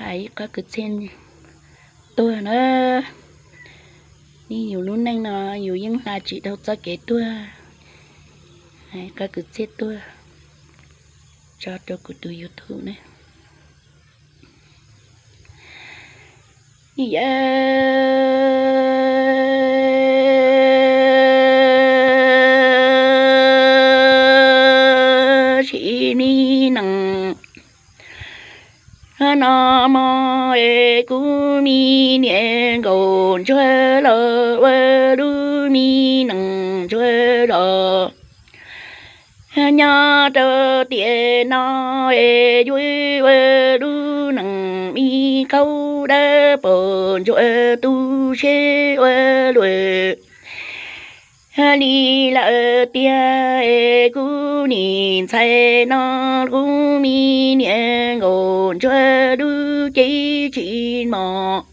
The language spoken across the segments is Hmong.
Hais ib qab kwv txhiaj tuag na. Nej yus lub neej no yus yeej hla tsis tau txoj kev tuag. Hais ib qab kwv txhiaj tuag tso rau kuv tus YouTube ne. Yam sim me nees no mog es kuv me niam nkaus ntsuag los ua lub me nees ntsuag los nyob rau tiam no es yuav ua lub nees me qaug dawb paug ntsuag tu siab ua luaj li lawm tiag es kuv nim ntxhais no kuv me niam nkaus ntsuag lub cev tsis mos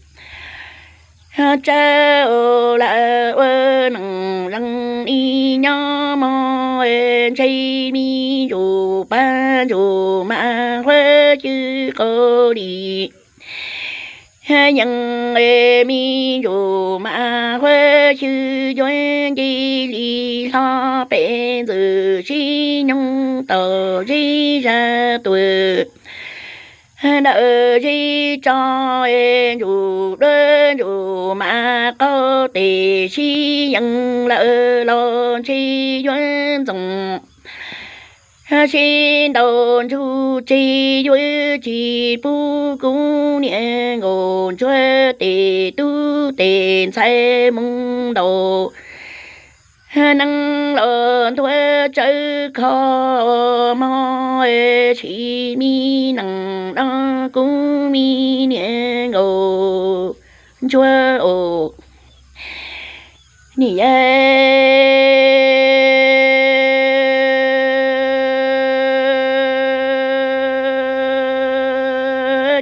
tsawv lawm ua nees lees li nyob mog ntshe me ntsuj pab ntsuj mas huab xyw qau li yees me ntsuj mas huab xyw yuav nce li hlo pem ntxwg sib nyoog tau zeb zag tuag dawm zeb tso es ntsuj duab ntsuj mas qaug tes sib yees lawm los ntshe yuav ntxoov sib ntaus ntsug tseg yuav tsis pub kuv niam nkaus ntsuag tes tub tes ntxhais mus ntaus nees los ntuav tsawv kho mog sim me nees no kuv me niam nkaus ntsuag os. Nim yam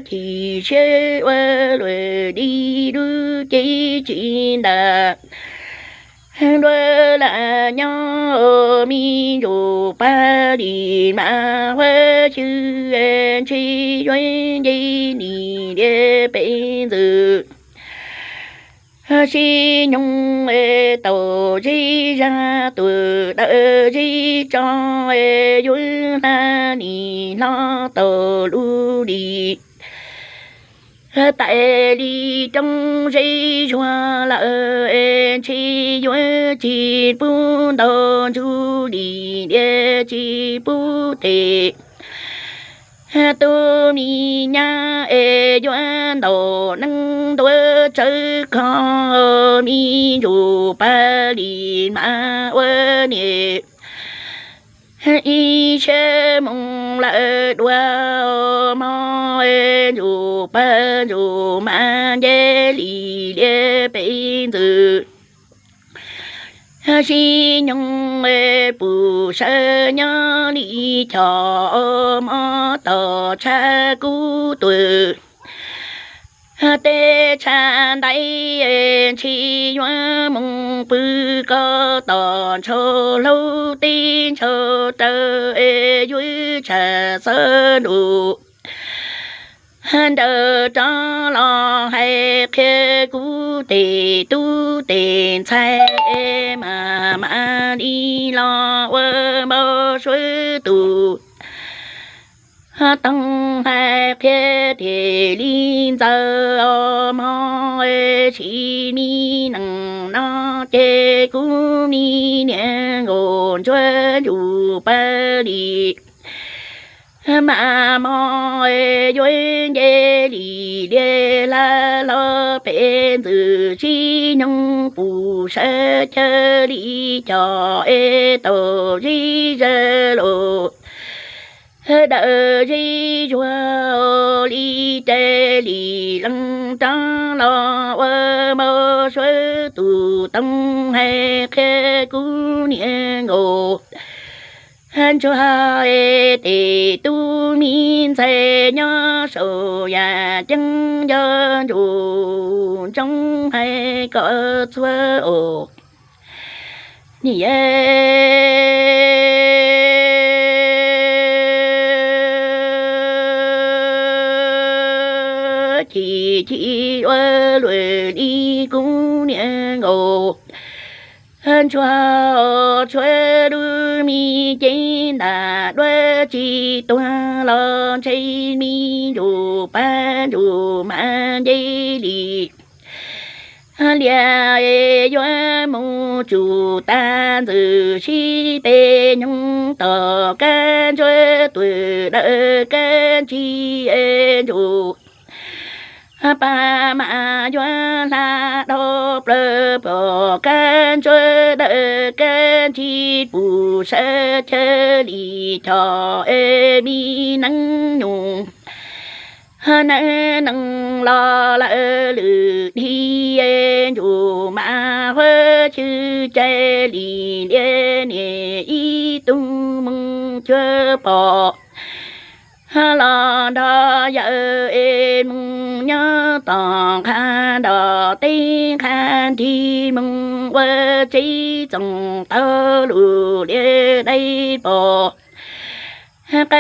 chim siab ua luaj li lub cev tsis ntas dua lam nyob me ntsuj pab li mas huab xyw ntshe yuav nce li liab pem ntxwg sib nyoog tau zeb zag tuag dawm zeb tso yuav hla li hlo tau lub li tais li roob zeb zuag lawm ntshe yuav tsis pub ntaus ntsug li liab tsis pub tes tub me nyab es yuav ntaus nees ntuav tsawv kho me ntsuj pab li mas ua niam ib siab mus lawm dua mog ntsuj pab ntsuj mas nce li liab pem ntxwg sib nyoog pum sawv nyob li chos mog tom tshaj kub tuag teb tshaj ntais ntshe yuav mus pw koj tom ntshaus hlaub teb ntshaus raws yuav tshaj xawb ntuj nrawm rov los hais qhia kuv tes tub tes ntxhais mas mam li los ua npau suav tus toog hais qhia tiag li ntxaws os mog sim me nees no ces kuv me niam nkaus ntsuag ntsug pab li mas mog yuav nce li liab hla hlo pem ntxwg sib nyoog pum sawv chaw li cos es tau zeb zawg los dawm zeb zuag li tais li lees rov los ua npau suav tus toog hais qhia kuv niam nkaus ntsuag es tes tub me ntxhais nyob saum yam ceeb nco ntsuj ntsoov hais kom txhua os. Nim yam chim chim ua luam li kuv niam nkaus. Ntsuag tshuav lub me cev ntam duab tsis tuag los ntshe me ntsuj pab ntsuj mas nce li. Liaj yuav mus tsum tas ntxwm sib peb nyoog tom kab ntsuab tuam dawm kab ntsis ntsuj pab mas yuav hla dhau plaws pom kab ntsuab dawm kab ntsis pum sawv chaw li choj es me neeb nyuj neeb neeg los lawv lwm dhia ntsuj mas huab xyw cai li liab niam ib tug moog cuag pom los nrog yawm es moog nyob tom qha nrog teb qha nrig moog ua tsev txoos tau lug liab dai pom qab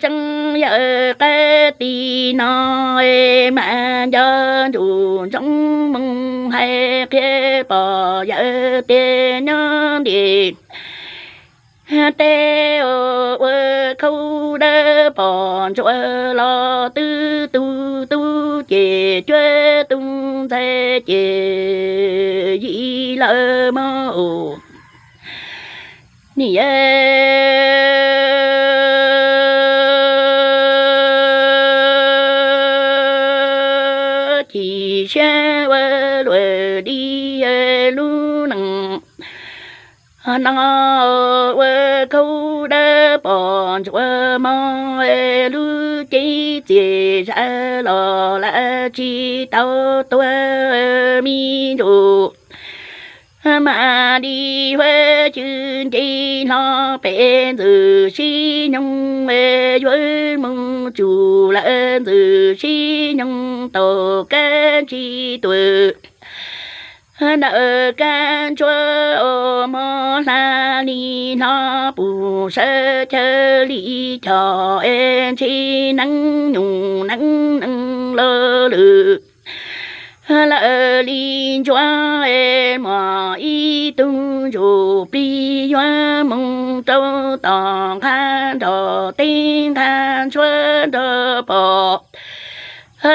tseeb yawm qab ti no es mas nco ntsuj ntsoov moog hais qhia pom yawm tias nyob ntiaj teb ua khaub dawb pom ntsuag los twb tu tub ces cuab tu ntxhais ces yim lawm mog. Niam yawg chim siab ua luam li lub neej no ua khaub dawb pom ntsuag mog, lub cev txias zam los lam tsis tau tuag me ntsuj mas li huab xyw nce hlo pem ntxwm sib nyoog yuav moog tsum lawm ntxwm sib nyoog tau kab ntsis tuam dawm kab ntsuab mog hla li hlo pum sawv chaw li choj es ntshe neeb nyuj neeb neeg los lwm lawm li ntsuag es muaj ib tug ntsuj plig yuav moog rau tom qha nrog teb qha ntsuab nrog pom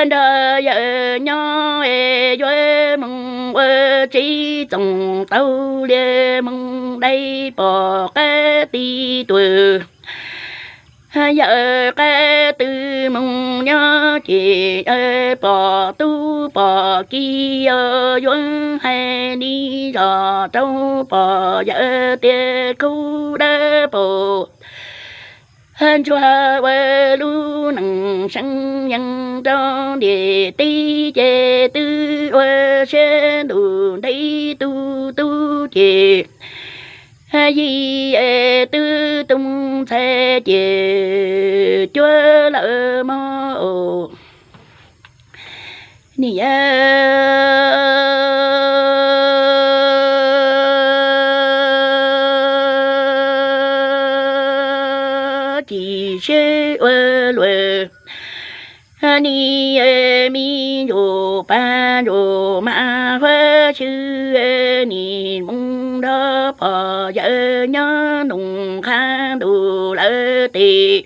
nrog yawm nyob es yuav moog ua tsev txoos tau liab moog dai pom qab ti tuam yawm qab twg moog nyob ces yawm pom tub pom kiv yuav hais li zog rau pom yawm tias khaub dawb pom ntsuag ua lub neej seev yeej rau ntiaj teb ces twb ua siab ntuj ntev tu tub ces yim twb tu ntxhais ces cuab lawm mog. Niam yawg chim siab ua luam li me ntsuj pab ntsuj mas huab xyw nim moog nrog pom yawm nyob ntoos qha ntuj lawm tes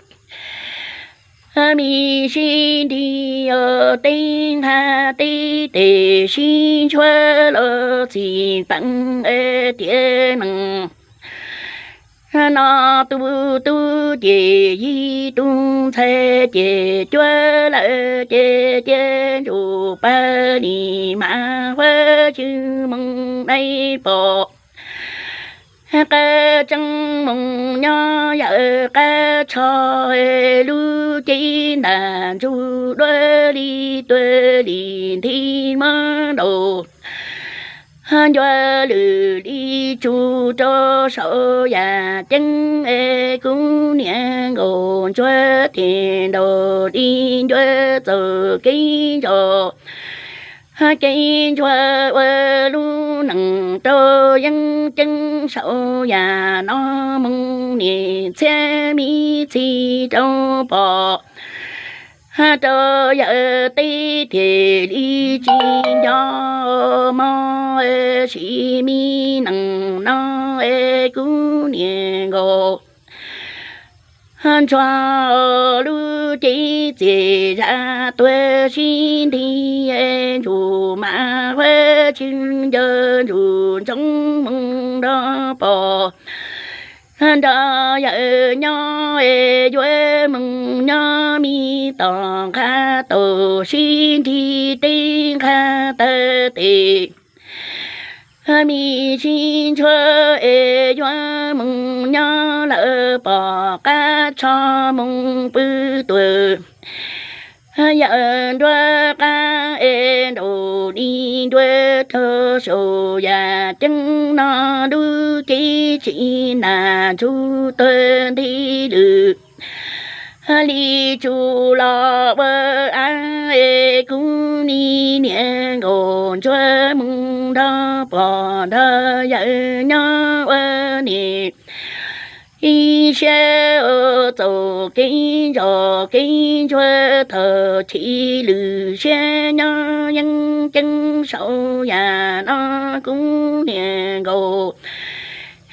me sib nrig teb nqha teb tes sib ntsuag los txim peem tiam neej no tu tub ces yim tu ntxhais ces cuab lawm ces cia ntsuj pab li mas huab xyw moog dai pom qab tseeb moog nyob yawm qab tsho lub cev ntam ntsuj duab li tuag li nthi muab ntaus ncua lwm li tsu rau saum yam ceeb es kuv niam nkaus ntsuag tes ntaus li ncua txaus kev zog kev ntsuag ua lub neej rau yeeb ceeb saum yam no moog niam txhiab me txhis rau pom Rau yawm teb thiaj li tsis nco mog, sim me nees no es kuv niam nkaus ntsuag lub cev txias zam tuag sib nti, ntsuj mas huab tsis nco ntsuj ntsoov mus nrog pog nrog yawm nyob es yuav mus nyob me tom nqaj tau sib nrig teb nqaj taw tes. Me sib ntsuag es yuav mus nyob lawm pom qab tsho mus pw tuag. Yawm nruab qab es nraum li nruab rog saum yam ceeb no lub cev tsis nas ntsuj tuag nti lwm li tsuj los ua av es kuv me niam nkaus ntsuag mus nrog pog nrog yawm nyob ua niam ib siab txaus kev zos kev ntsuag thaum chiv lwm siab nyob yeeb ceeb saum yam no kuv niam nkaus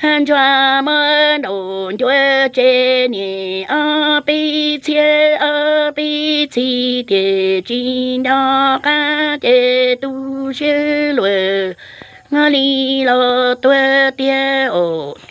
ntsuag muab nraum ncuav tsev niam ob peb txhiab ob peb txhis tiam tsis nco qab ces tu siab luag li los tuag tiag os.